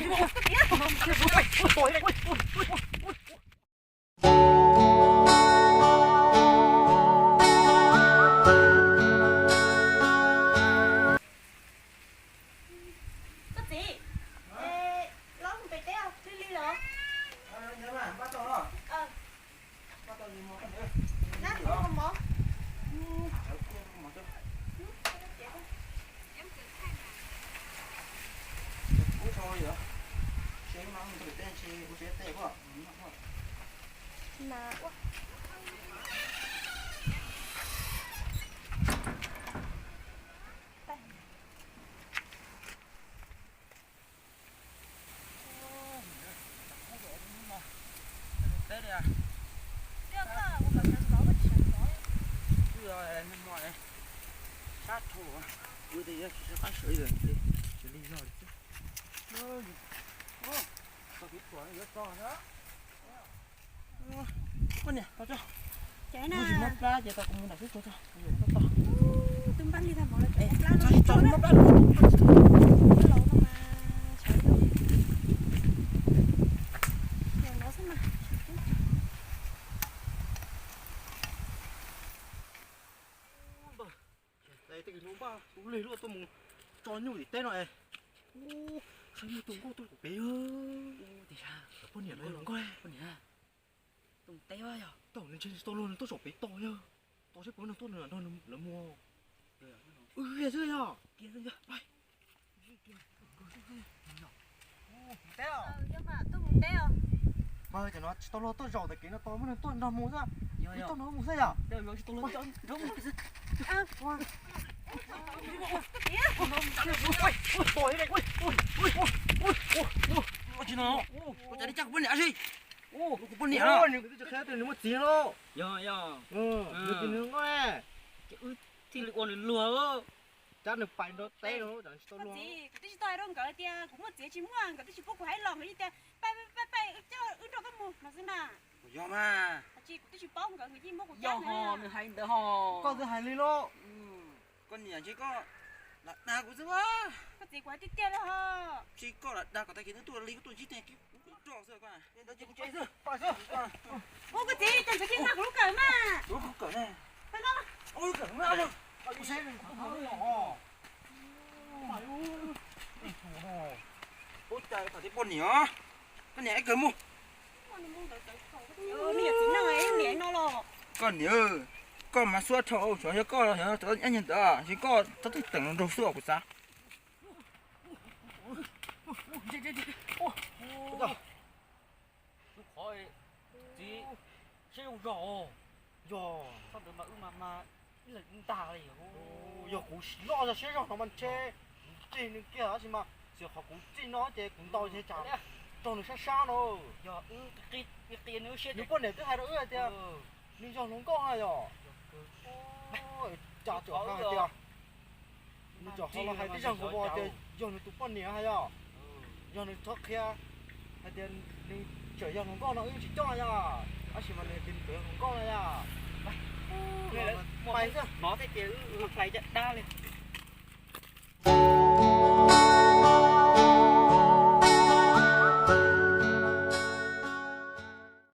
Koj txiv, los mus pem teb lig lig los? Nab tus mov. Sab dhau, wb tej yog tsis sab qab sawv yog li zog li xwb. Koj niam, tau tso. Ces na, muab plab ces tau, kuv mus nram xwb, tau tso. Twb npaj lig tag mov lawm, muab plab no tso, muab plab no. Los no mas, los xwb mas. Tej hnub npaj tus lig luaj tuaj mus tso nyuj tim teb no es, saib muaj tus nkauj tuaj pem. Poj niam no los nkauj, poj niam. Tus teb yog tau nws ntshe tsis tau luag, nws tuaj zaum pem tos yog, tos seb puas nws tuaj nrog lawv mus. Kiag xwb yog. Kiag xwb yog. Mas cov no tsis tau luag tuaj zaum ntawm kev no, tau muab nws tuaj nrog mus xwb. Tuaj nrog mus xwb yog. Ua cas li cas kuv poj niam si. Kuv poj niam no nws twb tsis qhia tias nws muaj txiv lawm. Yog yog. Nws tias nws nkauj ne. Ces wb thiaj li ua nws luag. Cab nws pais nrog teb no, tsis tau luag. Txiv, kuv twb tsis tau hais rau nkawd tias kuv muaj txiv tsis muaj, nkawd twb tsis pub kuv hais los, nkawd yeej tias pab pab pab coj wb nrog koj mus no xwb na. Yog mas. Tsis, kuv twb tsis paub nkawd, nkawd yeej muab kuv cab ho nws hais ntawd ho. Koj twb hais li lauj. Koj niam ntshe koj lam dag kuv xwb. Koj txiv, kuv hais tiag tiag li ho. Ntshe koj lam dag kom tag kis nws tuaj li koj tuaj ntsib tej kib roj xwb koj. Ua koj txiv, cov ntawd yeej mag kuv lub kawm mas. Lub kawm ne. Ua cas poj niam, koj niam ib kawg mus. Koj niam, koj mas xub dhau, xyov yog koj los xyov cov nyab ntawd, ntshe koj txhob teem nraug xwb os kuv xav. Lub qhov txiv siab zoo zog. Yog txhob ntawd mas wb mas mas ib leeg ntag li. Yog kuv loj zog siab zog no mas ntshe kuv tseg nws kiag tab sis mas xyov qhov kuv tseg no ces kuv ntaus ntshe tsam raug nws sab sab no. Yog wb qi nws siab, nws poj niam twb hais rau wb hais tias nws yog hluas nkauj na yog. Cas txawm hais tias nws txawm ho los hais tib zag nkaus tias yog nws tus poj niam hais yog. Yog nws txhob qhia hais tias nws tseem yog hluas nkauj no wb tsis coj yog, tab sis mas nws tias nws tseem yog hluas nkauj no yog. Pais xwb. Hnov thiab ces wb hlais caj dab li.